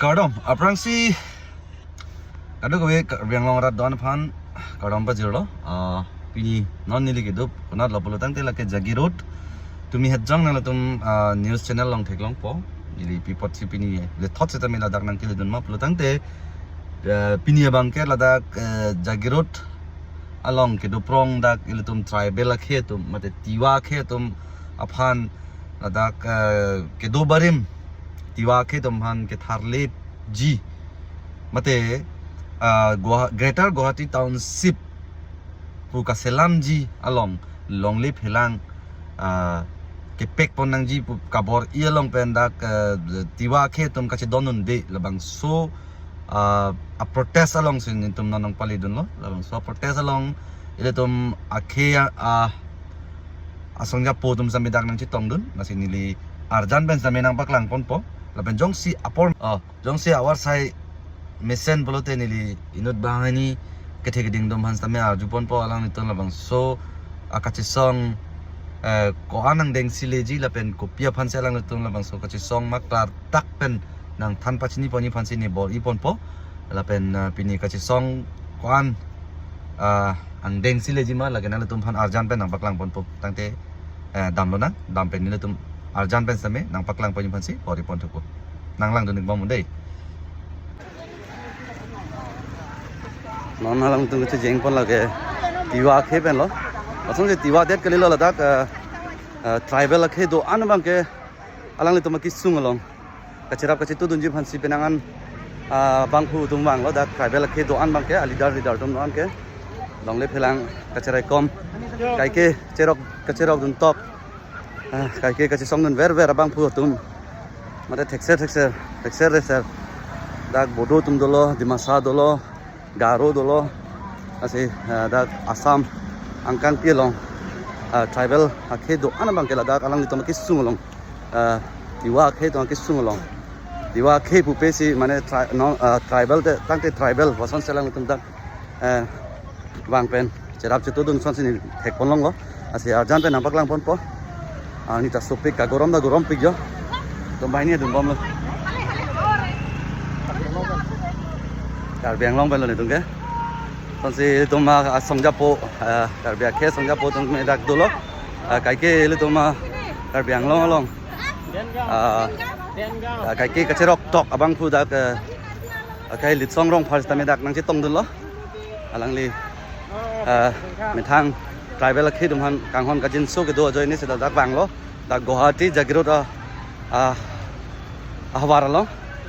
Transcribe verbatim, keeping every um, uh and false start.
Kardom, aphrangsi kadokave Karbi Anglong arat do-an aphan kardom pajirlo. Ah, pini non neli kedo konatlo pulo tangte lake Jagiroad. Tumi het jong nanglitum, ah, news channel along theklongpo. Neli pi apotsi pini lethot setame ladak nangkeledun ma pulo tangte, eh, pini abangke ladak, eh, Jagiroad along kedo prong dak ilitum tribal akhei atum mate Tiwa akhei atum aphan ladak, eh, kedo barim Tiwa akhei atum aphan ketharlipji mate, ah, Guwa-, Greater Guwahati Township pu kaselamji along longle phelang, ah, kepekpon nangji pu kabor-i along pen dak, eh, Tiwa akhei atum kachedondunde labangso, ah, a-protest alongsi nelitum non nangpaledunlo. Labangso a-protest along ilitum akhei a, a, asongjapo atum setame dak nangchetongdun. Lasi neli arjan pen setame nangpaklangponpo. Lapen jongsi apor, oh, jongsi avarsai mesen pulote neli inut banghini kethe keding atum aphan setame arjuponpo alanglitum labangso akachesong, eh, ko-an angdengsi leji lapen kopi aphansi alanglitum labangso kachesong ma klardak pen nangthan pachiniponji aphansi neli bor-iponpo. Lapen, eh, pini kachesong ko-an, ah, angdengsi leji ma lake nanglitum aphan arjan pen nangpaklangponpo. Tangte, eh, damlonang, dam pen nelitum arjan pen setame nangpaklangponji aphansi bor-iponthuppo. Nanglangdun-ikbom dei. Non alangtum kachejengpon lake Tiwa akhei penlo. Asonsi Tiwa det kalilo ladak, eh, eh, tribal akhei do-an abangke alanglitum akesung along kacherap kachetudunji aphansi penang an, ah, bangphu atum vanglo dak tribal akhei do-an abangke, a-leader leader atum do-an ke longle phelang kacheraikom, kaike cherok kacherokdun tok, ah, kaike kachesongdun verver abangphu atum mate thekser thekser, thekser thekser, dak Bodo atum dolo, Dimasa dolo, Garo dolo, lasi, ah, dak Assam angkangpi along, ah, tribal akhei do-an abangke ladak alanglitum akesung along, ah, Tiwa akhei atum akesung along, Tiwa akhei pupe si mane tri-, no, ah, tribal te, tangte tribal, bosonsi alanglitum dak, eh, vang pen cherap chetudun asonsi neli thekponlonglo. Lasi arjan pen nangpaklangponpo. Arni ta sopik, kagorom ta gorompik jo. Itum banghini dunbomlo. Karbi Anglong penlo nelitum ke. Asonsi ilitum, ah, asongjapo, ah, Karbi akhei asongjapo atum me dak dolo. Ah, kaike ilitum, ah, Karbi Anglong along, ah, ah, kaike kacherok tok abangphu dak, ah, akhei Litsong Rongphar setame dak nangchetongdunlo. Alangli, ah, methang tribal akhei atum aphan kanghon kangjinso kedo ajoine si dak vanglo. Dak Guwahati Jagiroad, ah, ah, ahavar along.